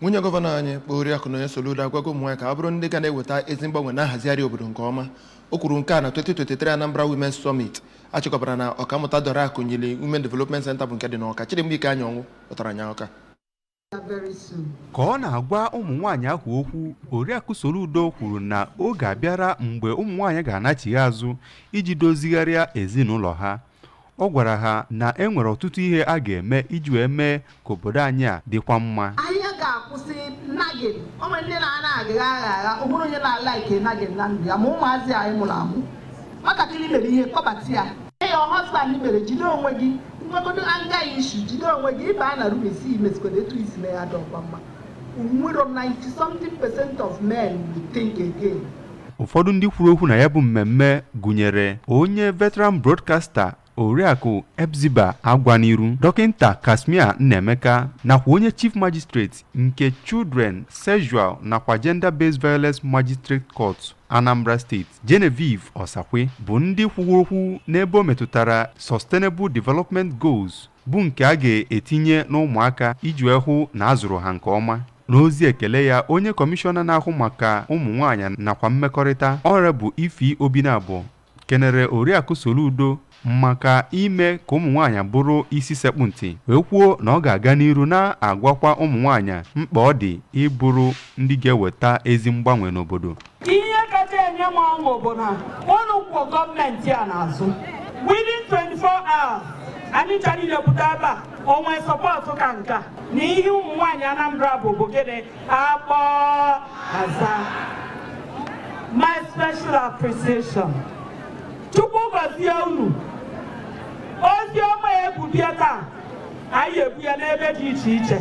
Nwunye gọvanọ anyị bụ Oriakụ Nonye Soludo agwago ụmụ nwaanyị ka ha bụrụ ndị ga na-eweta ezi mgbanwe na nhazigharị obodo nke ọma. O kwuru nke a na 2023 Anambra Women's Summit achịkọbara na Ọkammụta Dora Akunyili Women Development Center bụ nke dị n'Ọka. Chidimma Ikeanyionwu wetara anyị akụkọ a. Ka ọ na-agwa ụmụ nwaanyị ahụ okwu, Oriakụ Soludo kwuru na oge abịara mgbe ụmụ nwaanyị ga-anachigha azụ iji dozigharịa ezinụlọ ha. Ọ gwara ha na e nwere ọtụtụ ihe a ga-eme iji wee mee ka obodo anyị a dịkwa mma. Ahịa ga-akwụsị nagging. O nwere ndị na-ana agagha agha agha. Ọ bụrụ onye na-ala ike nagging na ndụ ya, ma ụmụazị anyị mụrụ amụ, nwatakịrị mere ihe, kọbata ya. Your husband mere, jide onwe gị. Nwegodo anger issue, jide onwe gị. Ịba na room isi imezikwado etu isi mee ya dị ọkwa mma. Nwere 90 something percent of men will think again. Ụfọdụ ndị kwuru okwu na ya bụ mmemme gụnyere onye veteran broadcaster Oriakụ Epziba Agwaniru, Dọkịnta Kasmia Nnaemeka, nakwa onye Chief Magistrate nke Children, Sexual nakwa Gender Based Violence Magistrate Court, Anambra Steeti, Genevieve Osakwe, bụ ndị kwuru okwu n'ebe o metụtara Sustainable Development Goals, bụ nke a ga-etinye n'ụmụaka iji wee hụ na a zụrụ ha nke ọma. N'ozi ekele ya, onye kọmishọna na-ahụ maka ụmụ nwaanyị nakwa mmekọrịta, Honorable Ify Obinabo, kenere Oriakụ Soludo maka ime ka ụmụ nwaanyị bụrụ isi sekpụ ntị, wee kwuo na ọ ga-aga n'iru na-agwakwa ụmụ nwaanyị mkpa ọ dị ịbụrụ ndị ga-eweta ezi mgbanwe n'obodo. Ihe kacha enye m ọṅụ bụ na unu kwụ gọọmenti a n'azụ. Within 24 hours, anyị chọrọ ilepụta ebe a onwe support ka nke a na ihe ụmụ nwaanyị Anambra bụ gịnị akpọ aza. My special appreciation, Chukwu gọzie unu. Ozi ọma ebubie taa, anyị ebu ya n'ebe dị iche iche.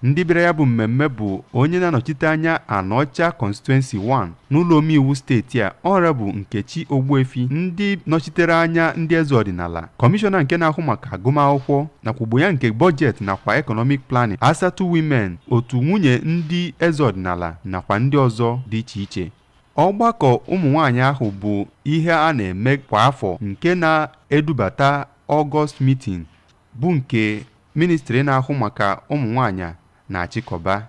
Ndị bịara ya bụ mmemme bụ onye na-anọchite anya Anaọcha Constituency 1 n'ụlọ omeiwu steeti a, Honorable Nkechi Ogbuefi, ndị nọchitere anya ndị eze ọdịnala, kọmishọna nke na-ahụ maka agụmakwụkwọ nakwa ugbo ya nke budget nakwa economic planning, Asatu Women, otu nwunye ndị eze ọdịnala nakwa ndị ọzọ dị iche iche. Ọgbakọ ụmụ nwaanyị ahụ bụ ihe a na-eme kwa afọ nke na-edubata August meeting, bụ nke ministri na-ahụ maka ụmụ nwaanyị na-achịkọba.